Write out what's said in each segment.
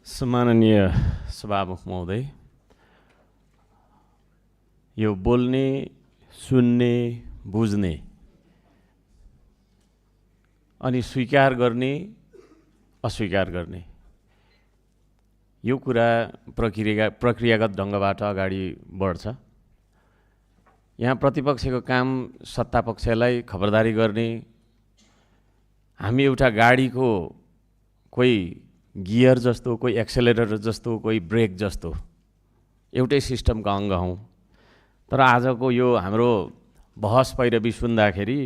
सम्माननीय सभामुख महोदय, यो बोल्ने, सुन्ने, बुझ्ने अनि स्वीकार गर्ने, अस्वीकार गर्ने यो कुरा प्रक्रियागत ढङ्गबाट अगाडि बढ्छ। यहाँ प्रतिपक्षको काम सत्तापक्षलाई खबरदारी गर्ने, हामी एउटा गाडीको कोही गियर जस्तो, कोही एक्सेलरेटर जस्तो, कोही ब्रेक जस्तो एउटै सिस्टमका अङ्ग हौँ। तर आजको यो हाम्रो बहस पैरवी सुन्दाखेरि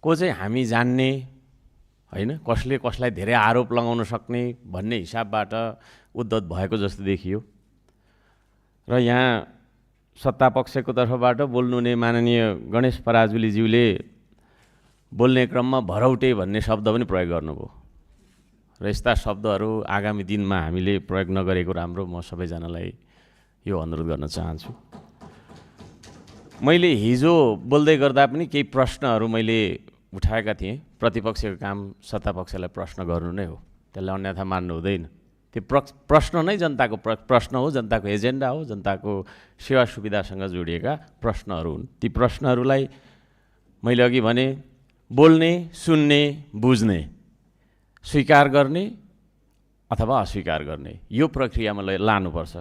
को चाहिँ हामी जान्ने हैन, कसले कसलाई धेरै आरोप लगाउन सक्ने भन्ने हिसाबबाट उद्धत भएको जस्तो देखियो। र यहाँ सत्तापक्षको तर्फबाट बोल्नुहुने माननीय गणेश पराजुलीज्यूले बोल्ने क्रममा भरौटे भन्ने शब्द पनि प्रयोग गर्नुभयो र यस्ता शब्दहरू आगामी दिनमा हामीले प्रयोग नगरेको राम्रो म सबैजनालाई यो अनुरोध गर्न चाहन्छु। मैले हिजो बोल्दै गर्दा पनि केही प्रश्नहरू मैले उठाएका थिएँ। प्रतिपक्षको काम सत्तापक्षलाई प्रश्न गर्नु नै हो, त्यसलाई अन्यथा मान्नु हुँदैन। त्यो प्रश्न नै जनताको प्रश्न हो, जनताको एजेन्डा हो, जनताको सेवा सुविधासँग जोडिएका प्रश्नहरू हुन्। ती प्रश्नहरूलाई मैले अघि भने बोल्ने, सुन्ने, बुझ्ने, स्वीकार गर्ने अथवा अस्वीकार गर्ने यो प्रक्रियामा लानुपर्छ।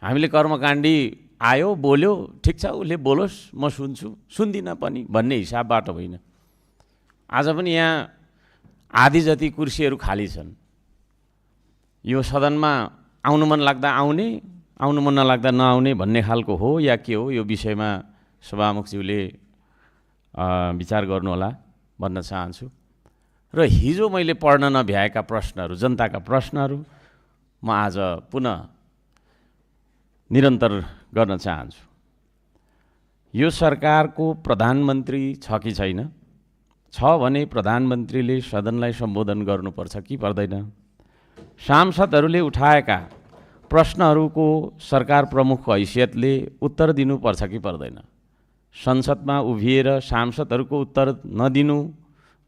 हामीले कर्मकाण्डी आयो बोल्यो, ठिक छ उसले बोलोस् म सुन्छु, सुन्दिनँ पनि भन्ने हिसाबबाट होइन। आज पनि यहाँ आधी जति कुर्सीहरू खाली छन्। यो सदनमा आउनु मन लाग्दा आउने, आउनु मन नलाग्दा नआउने भन्ने खालको हो या के हो, यो विषयमा सभामुखज्यूले विचार गर्नुहोला भन्न चाहन्छु। र हिजो मैले पढ्न नभ्याएका प्रश्नहरू, जनताका प्रश्नहरू म आज पुनः निरन्तर गर्न चाहन्छु। यो सरकारको प्रधानमन्त्री छ कि छैन? छ भने प्रधानमन्त्रीले सदनलाई सम्बोधन गर्नुपर्छ कि पर्दैन? सांसदहरूले उठाएका प्रश्नहरूको सरकार प्रमुखको हैसियतले उत्तर दिनुपर्छ कि पर्दैन? संसदमा उभिएर सांसदहरूको उत्तर नदिनु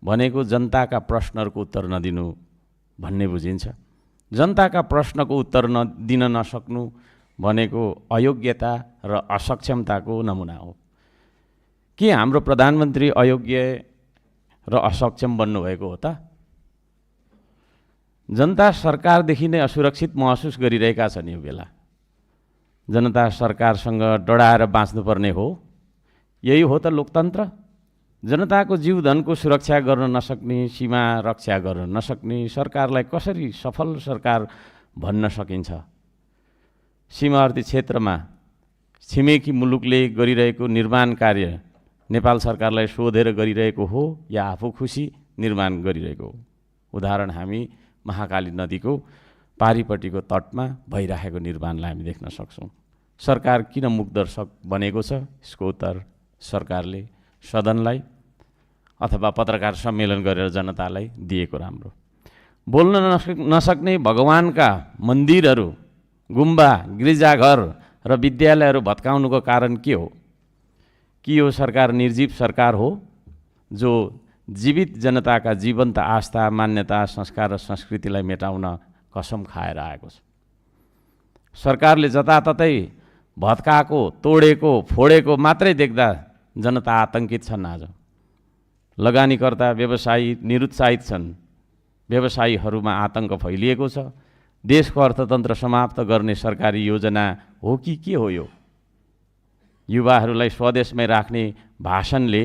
भनेको जनताका प्रश्नहरूको उत्तर नदिनु भन्ने बुझिन्छ। जनताका प्रश्नको उत्तर दिन नसक्नु भनेको अयोग्यता र असक्षमताको नमुना हो। के हाम्रो प्रधानमन्त्री अयोग्य र असक्षम बन्नुभएको हो त? जनता सरकारदेखि नै असुरक्षित महसुस गरिरहेका छन्। यो बेला जनता सरकारसँग डराएर बाँच्नुपर्ने हो। यही हो त लोकतन्त्र? जनताको जीवधनको सुरक्षा गर्न नसक्ने, सीमा रक्षा गर्न नसक्ने सरकारलाई कसरी सफल सरकार भन्न सकिन्छ? सीमावर्ती क्षेत्रमा छिमेकी मुलुकले गरिरहेको निर्माण कार्य नेपाल सरकारलाई सोधेर गरिरहेको हो या आफू खुसी निर्माण गरिरहेको हो? उदाहरण हामी महाकाली नदीको पारिपट्टिको तटमा भइरहेको निर्माणलाई हामी देख्न सक्छौँ। सरकार किन मुखदर्शक बनेको छ? यसको उत्तर सरकारले सदनलाई अथवा पत्रकार सम्मेलन गरेर जनतालाई दिएको राम्रो। बोल्न नसक्ने भगवानका मन्दिरहरू, गुम्बा, गिर्जाघर र विद्यालयहरू भत्काउनुको कारण के हो? कि यो सरकार निर्जीव सरकार हो जो जीवित जनताका जीवन्त आस्था, मान्यता, संस्कार र संस्कृतिलाई मेटाउन कसम खाएर आएको छ? सरकारले जताततै भत्काएको, तोडेको, फोडेको मात्रै देख्दा जनता आतङ्कित छन्। आज लगानीकर्ता व्यवसायी निरुत्साहित छन्। व्यवसायीहरूमा आतङ्क फैलिएको छ। देशको अर्थतन्त्र समाप्त गर्ने सरकारी योजना हो कि के हो यो? युवाहरूलाई स्वदेशमै राख्ने भाषणले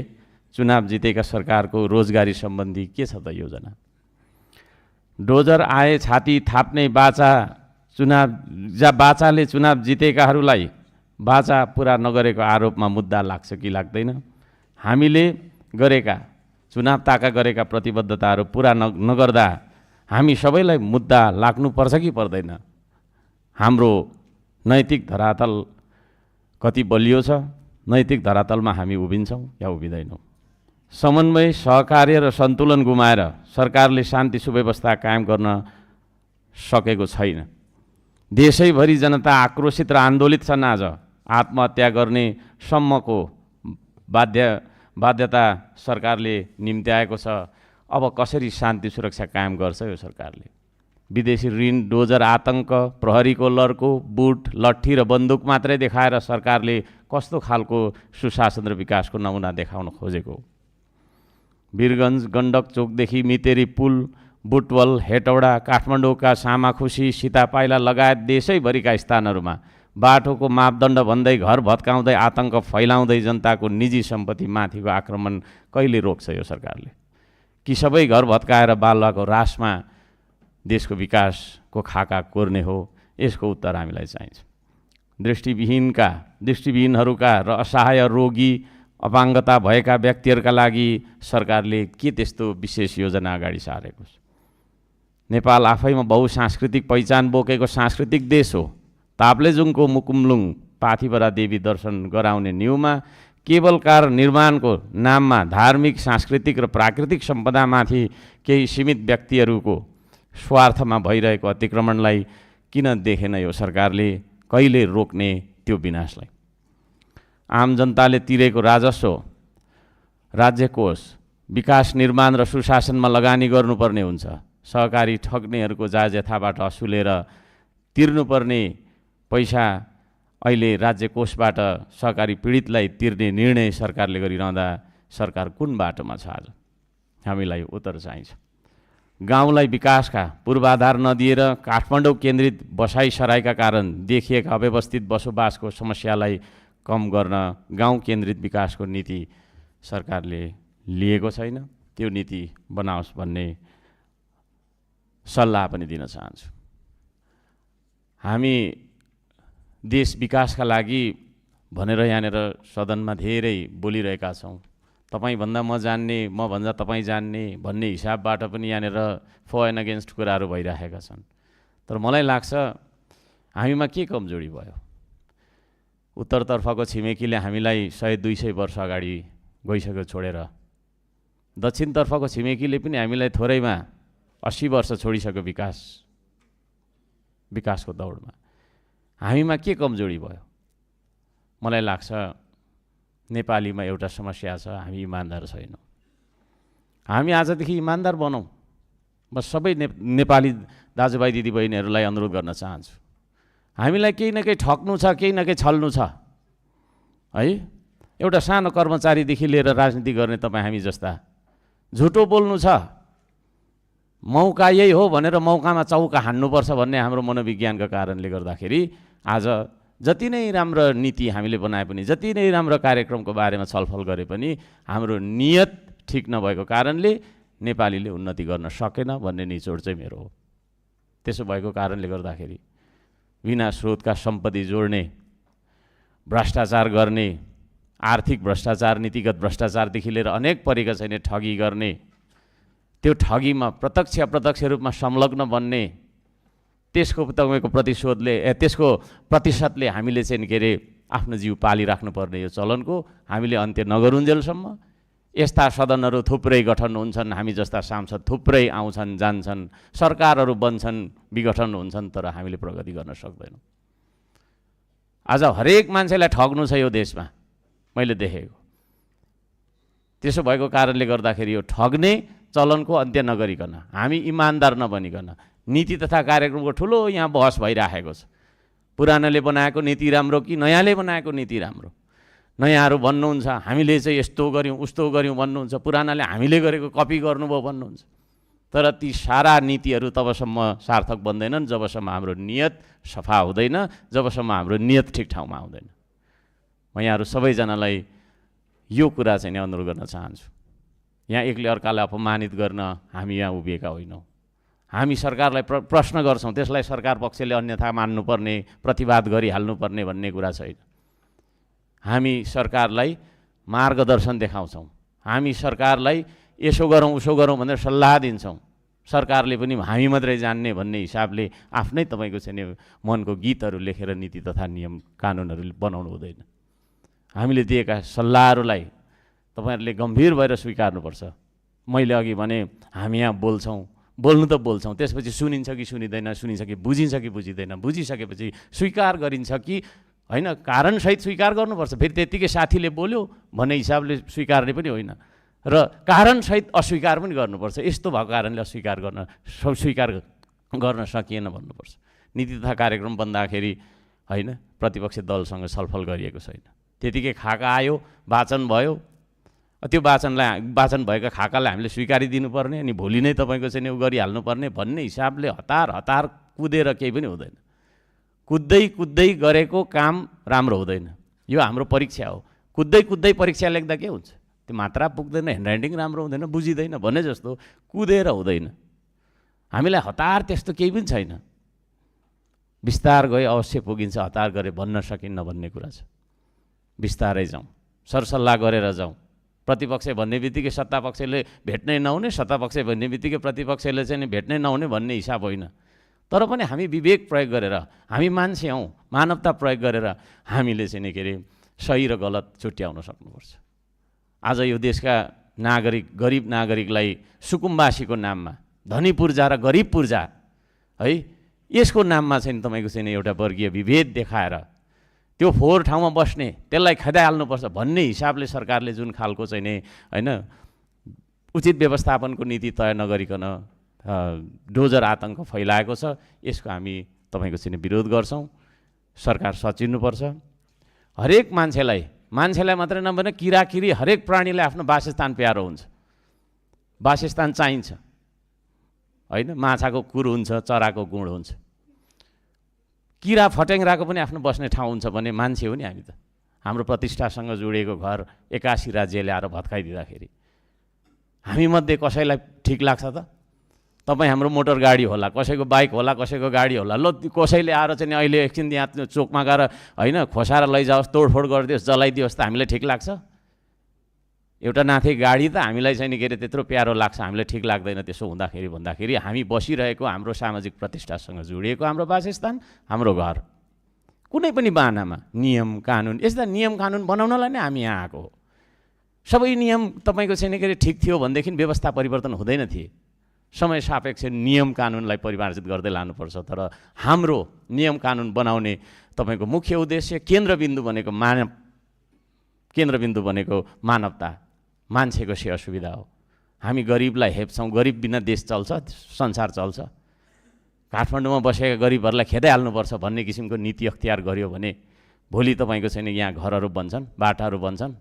चुनाव जितेका सरकारको रोजगारी सम्बन्धी के छ त योजना? डोजर आए छाती थाप्ने बाचा, बाचाले चुनाव जितेकाहरूलाई बाचा पुरा नगरेको आरोपमा मुद्दा लाग्छ कि लाग्दैन? हामीले गरेका चुनाव ताका गरेका प्रतिबद्धताहरू पुरा नगर्दा हामी सबैलाई मुद्दा लाग्नुपर्छ कि पर्दैन? हाम्रो नैतिक धरातल कति बलियो छ? नैतिक धरातलमा हामी उभिन्छौँ या उभिँदैनौँ? समन्वय, सहकार्य र सन्तुलन गुमाएर सरकारले शान्ति सुव्यवस्था कायम गर्न सकेको छैन। देशैभरि जनता आक्रोशित र आन्दोलित छन्। आज आत्महत्या गर्ने सम्मको बाध्यता सरकारले निम्त्याएको छ। अब कसरी शान्ति सुरक्षा कायम गर्छ यो सरकारले? विदेशी ऋण, डोजर, आतङ्क, प्रहरीको लर्को, बुट, लट्ठी र बन्दुक मात्रै देखाएर सरकारले कस्तो खालको सुशासन र विकासको नमुना देखाउन खोजेको। वीरगञ्ज गण्डक चोकदेखि मितेरी पुल, बुटवल, हेटौडा, काठमाडौँका सामाखुसी, सीतापाइला लगायत देशैभरिका स्थानहरूमा बाटोको मापदण्ड भन्दै घर भत्काउँदै आतङ्क फैलाउँदै जनताको निजी सम्पत्ति माथिको आक्रमण कहिले रोक्छ यो सरकारले? कि सबै घर भत्काएर बालुवाको रासमा देशको विकासको खाका कोर्ने हो? यसको उत्तर हामीलाई चाहिन्छ। दृष्टिविहीनहरूका र असहाय रोगी, अपाङ्गता भएका व्यक्तिहरूका लागि सरकारले के त्यस्तो विशेष योजना अगाडि सारेको छ? नेपाल आफैमा बहुसांस्कृतिक पहिचान बोकेको सांस्कृतिक देश हो। ताप्लेजुङको मुकुमलुङ पाथिभरा देवी दर्शन गराउने न्युमा केवल कार निर्माणको नाममा धार्मिक, सांस्कृतिक र प्राकृतिक सम्पदामाथि केही सीमित व्यक्तिहरूको स्वार्थमा भइरहेको अतिक्रमणलाई किन देखेन यो सरकारले? कहिले रोक्ने त्यो विनाशलाई? आम जनताले तिरेको राजस्व, राज्य कोष विकास, निर्माण र सुशासनमा लगानी गर्नुपर्ने हुन्छ। सहकारी ठग्नेहरूको जायजथाबाट असुलेर तिर्नुपर्ने पैसा अहिले राज्य कोषबाट सहकारी पीडितलाई तिर्ने निर्णय सरकारले गरिरहँदा सरकार कुन बाटोमा छ? आज हामीलाई उत्तर चाहिन्छ। गाउँलाई विकासका पूर्वाधार नदिएर काठमाडौँ केन्द्रित बसाइसराइका कारण देखिएका अव्यवस्थित बसोबासको समस्यालाई कम गर्न गाउँ केन्द्रित विकासको नीति सरकारले लिएको छैन। त्यो नीति बनाओस् भन्ने सल्लाह पनि दिन चाहन्छु। हामी देश विकासका लागि भनेर यहाँनिर सदनमा धेरै बोलिरहेका छौँ। तपाईभन्दा म जान्ने, म भन्दा तपाईँ जान्ने भन्ने हिसाबबाट पनि यहाँनिर फर एन्ड अगेन्स्ट कुराहरू भइरहेका छन्। तर मलाई लाग्छ हामीमा के कमजोरी भयो? उत्तरतर्फको छिमेकीले हामीलाई 100-200 वर्ष अगाडि गइसक्यो छोडेर। दक्षिणतर्फको छिमेकीले पनि हामीलाई थोरैमा 80 वर्ष छोडिसक्यो विकासको दौडमा। हामीमा के कमजोरी भयो? मलाई लाग्छ नेपालीमा एउटा समस्या छ, हामी इमान्दार छैनौँ। हामी आजदेखि इमान्दार बनौँ। म सबै नेपाली दाजुभाइ दिदीबहिनीहरूलाई अनुरोध गर्न चाहन्छु। हामीलाई केही न केही ठग्नु छ, केही न केही छल्नु छ है। एउटा सानो कर्मचारीदेखि लिएर राजनीति गर्ने तपाईँ हामी जस्ता झुटो बोल्नु छ, मौका यही हो भनेर मौकामा चौका हान्नुपर्छ भन्ने हाम्रो मनोविज्ञानका कारणले गर्दाखेरि आज जति नै राम्रो नीति हामीले बनाए पनि, जति नै राम्रो कार्यक्रमको बारेमा छलफल गरे पनि हाम्रो नियत ठिक नभएको कारणले नेपालीले उन्नति गर्न सकेन भन्ने निचोड चाहिँ मेरो हो। त्यसो भएको कारणले गर्दाखेरि बिना स्रोतका सम्पत्ति जोड्ने, भ्रष्टाचार गर्ने, आर्थिक भ्रष्टाचार, नीतिगत भ्रष्टाचारदेखि लिएर अनेक परेका छैन ठगी गर्ने, त्यो ठगीमा प्रत्यक्ष अप्रत्यक्ष रूपमा संलग्न बन्ने, त्यसको तपाईँको त्यसको प्रतिशतले हामीले चाहिँ के अरे आफ्नो जीव पालिराख्नुपर्ने यो चलनको हामीले अन्त्य नगरुन्जेलसम्म यस्ता सदनहरू थुप्रै गठन हुन्छन्, हामी जस्ता सांसद थुप्रै आउँछन् जान्छन्, सरकारहरू बन्छन्, विघटन हुन्छन्, तर हामीले प्रगति गर्न सक्दैनौँ। आज हरेक मान्छेलाई ठग्नु छ यो देशमा, मैले देखेको। त्यसो भएको कारणले गर्दाखेरि यो ठग्ने चलनको अन्त्य नगरिकन, हामी इमान्दार नबनिकन नीति तथा कार्यक्रमको ठुलो यहाँ बहस भइराखेको छ। पुरानाले बनाएको नीति राम्रो कि नयाँले बनाएको नीति राम्रो? नयाँहरू भन्नुहुन्छ हामीले चाहिँ यस्तो गऱ्यौँ उस्तो गऱ्यौँ भन्नुहुन्छ, पुरानाले हामीले गरेको कपी गर्नुभयो भन्नुहुन्छ। तर ती सारा नीतिहरू तबसम्म सार्थक बन्दैनन् जबसम्म हाम्रो नियत सफा हुँदैन, जबसम्म हाम्रो नियत ठिक ठाउँमा आउँदैन। म यहाँहरू सबैजनालाई यो कुरा चाहिँ नि अनुरोध गर्न चाहन्छु। यहाँ एकले अर्कालाई अपमानित गर्न हामी यहाँ उभिएका होइनौँ। हामी सरकारलाई प्रश्न गर्छौँ, त्यसलाई सरकार पक्षले अन्यथा मान्नुपर्ने, प्रतिवाद गरिहाल्नुपर्ने भन्ने कुरा छैन। हामी सरकारलाई मार्गदर्शन देखाउँछौँ, हामी सरकारलाई यसो गरौँ उसो गरौँ भनेर सल्लाह दिन्छौँ। सरकारले पनि हामी मात्रै जान्ने भन्ने हिसाबले आफ्नै तपाईँको चाहिँ मनको गीतहरू लेखेर नीति तथा नियम कानुनहरू बनाउनु हुँदैन। हामीले दिएका सल्लाहहरूलाई तपाईँहरूले गम्भीर भएर स्वीकार्नुपर्छ। मैले अघि भने हामी यहाँ बोल्छौँ, बोल्नु त बोल्छौँ, त्यसपछि सुनिन्छ कि सुनिँदैन, सुनिन्छ कि बुझिन्छ कि बुझिँदैन, बुझिसकेपछि स्वीकार गरिन्छ कि होइन, कारणसहित स्वीकार गर्नुपर्छ। फेरि त्यत्तिकै साथीले बोल्यो भन्ने हिसाबले स्वीकार्ने पनि होइन, र कारणसहित अस्वीकार पनि गर्नुपर्छ। यस्तो भएको कारणले अस्वीकार गर्न स्वीकार गर्न सकिएन भन्नुपर्छ। नीति तथा कार्यक्रम बन्दाखेरि होइन प्रतिपक्षी दलसँग छलफल गरिएको छैन। त्यतिकै खाका आयो, वाचन भयो, त्यो वाचन भएका खाकालाई हामीले स्वीकारी दिनुपर्ने, अनि भोलि नै तपाईँको चाहिँ उ गरिहाल्नुपर्ने भन्ने हिसाबले हतार कुदेर केही पनि हुँदैन। कुद्दै गरेको काम राम्रो हुँदैन। यो हाम्रो परीक्षा हो। कुद्दै परीक्षा लेख्दा के हुन्छ? त्यो मात्रा पुग्दैन, ह्यान्डराइटिङ राम्रो हुँदैन, बुझिँदैन भने जस्तो कुदेर हुँदैन। हामीलाई हतार त्यस्तो केही पनि छैन। बिस्तार गए अवश्य पुगिन्छ, हतार गरे भन्न सकिन्न भन्ने कुरा छ। बिस्तारै जाउँ, सरसल्लाह गरेर जाउँ। प्रतिपक्ष भन्ने बित्तिकै सत्तापक्षले भेट्नै नहुने, सत्तापक्ष भन्ने बित्तिकै प्रतिपक्षले चाहिँ भेट्नै नहुने भन्ने हिसाब होइन। तर पनि हामी विवेक प्रयोग गरेर, हामी मान्छे हौँ, मानवता प्रयोग गरेर हामीले चाहिँ के अरे सही र गलत छुट्याउन सक्नुपर्छ। आज यो देशका नागरिक, गरिब नागरिकलाई सुकुम्बासीको नाममा, धनी पूर्जा र गरिब पूर्जा है, यसको नाममा चाहिँ तपाईँको चाहिँ एउटा वर्गीय विभेद देखाएर त्यो फोहोर ठाउँमा बस्ने, त्यसलाई खेदाइहाल्नुपर्छ भन्ने हिसाबले सरकारले जुन खालको चाहिँ नि होइन उचित व्यवस्थापनको नीति तय नगरिकन डोजर आतङ्क फैलाएको छ, यसको हामी तपाईँको चाहिँ विरोध गर्छौँ। सरकार सचिन्नुपर्छ। हरेक मान्छेलाई मात्रै नभने किराकिरी हरेक प्राणीलाई आफ्नो वासस्थान प्यारो हुन्छ, वासस्थान चाहिन्छ होइन। माछाको कुर हुन्छ, चराको गुण हुन्छ, किरा फट्याङ्ग्राको पनि आफ्नो बस्ने ठाउँ हुन्छ भने मान्छे हो नि हामी त। हाम्रो प्रतिष्ठासँग जोडिएको घर 81 राज्यले आएर भत्काइदिँदाखेरि हामीमध्ये कसैलाई ठिक लाग्छ त? तपाईँ हाम्रो मोटर गाडी होला, कसैको बाइक होला, कसैको गाडी होला, ल कसैले आएर चाहिँ अहिले एकछिन यहाँ चोकमा गएर होइन खोसाएर लैजाओस्, तोडफोड गरिदियोस्, जलाइदियोस् त हामीलाई ठिक लाग्छ? एउटा नाथे गाडी त हामीलाई चाहिँ के अरे त्यत्रो प्यारो लाग्छ, हामीलाई ठिक लाग्दैन त्यसो भन्दाखेरि हामी बसिरहेको हाम्रो सामाजिक प्रतिष्ठासँग जोडिएको हाम्रो वासस्थान, हाम्रो घर कुनै पनि बाहनामा नियम कानुन, यस्ता नियम कानुन बनाउनलाई नै हामी यहाँ आएको हो। सबै नियम तपाईँको चाहिँ के अरे ठिक थियो भनेदेखि व्यवस्था परिवर्तन हुँदैन थिए। समय सापेक्ष नियम कानुनलाई परिमार्जित गर्दै लानुपर्छ। तर हाम्रो नियम कानुन बनाउने तपाईँको मुख्य उद्देश्य, केन्द्रबिन्दु भनेको मानवता, मान्छेको सेवा सुविधा हो। हामी गरिबलाई हेप्छौँ, गरिब बिना देश चल्छ, संसार चल्छ। काठमाडौँमा बसेका गरिबहरूलाई खेदाइहाल्नुपर्छ भन्ने किसिमको नीति अख्तियार गर्यो भने भोलि तपाईँको चाहिँ यहाँ घरहरू बन्छन्, बाटाहरू बन्छन्,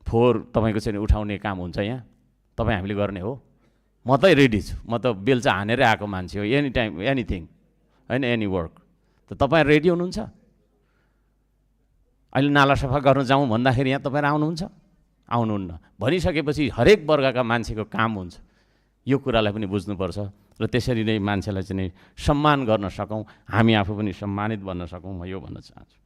फोहोर तपाईँको चाहिँ उठाउने काम हुन्छ। यहाँ तपाईँ हामीले गर्ने हो। म त रेडी छु, म त बेल्चा हानेरै आएको मान्छे हो, एनी टाइम एनिथिङ होइन, एनी वर्क। त तपाईँ रेडी हुनुहुन्छ? अहिले नाला सफा गर्न जाउँ भन्दाखेरि यहाँ तपाईँ आउनुहुन्छ? आउनुहुन्न। भनिसकेपछि हरेक वर्गका मान्छेको काम हुन्छ। यो कुरालाई पनि बुझ्नुपर्छ र त्यसरी नै मान्छेलाई चाहिँ सम्मान गर्न सकौँ, हामी आफू पनि सम्मानित बन्न सकौँ। म यो भन्न चाहन्छु।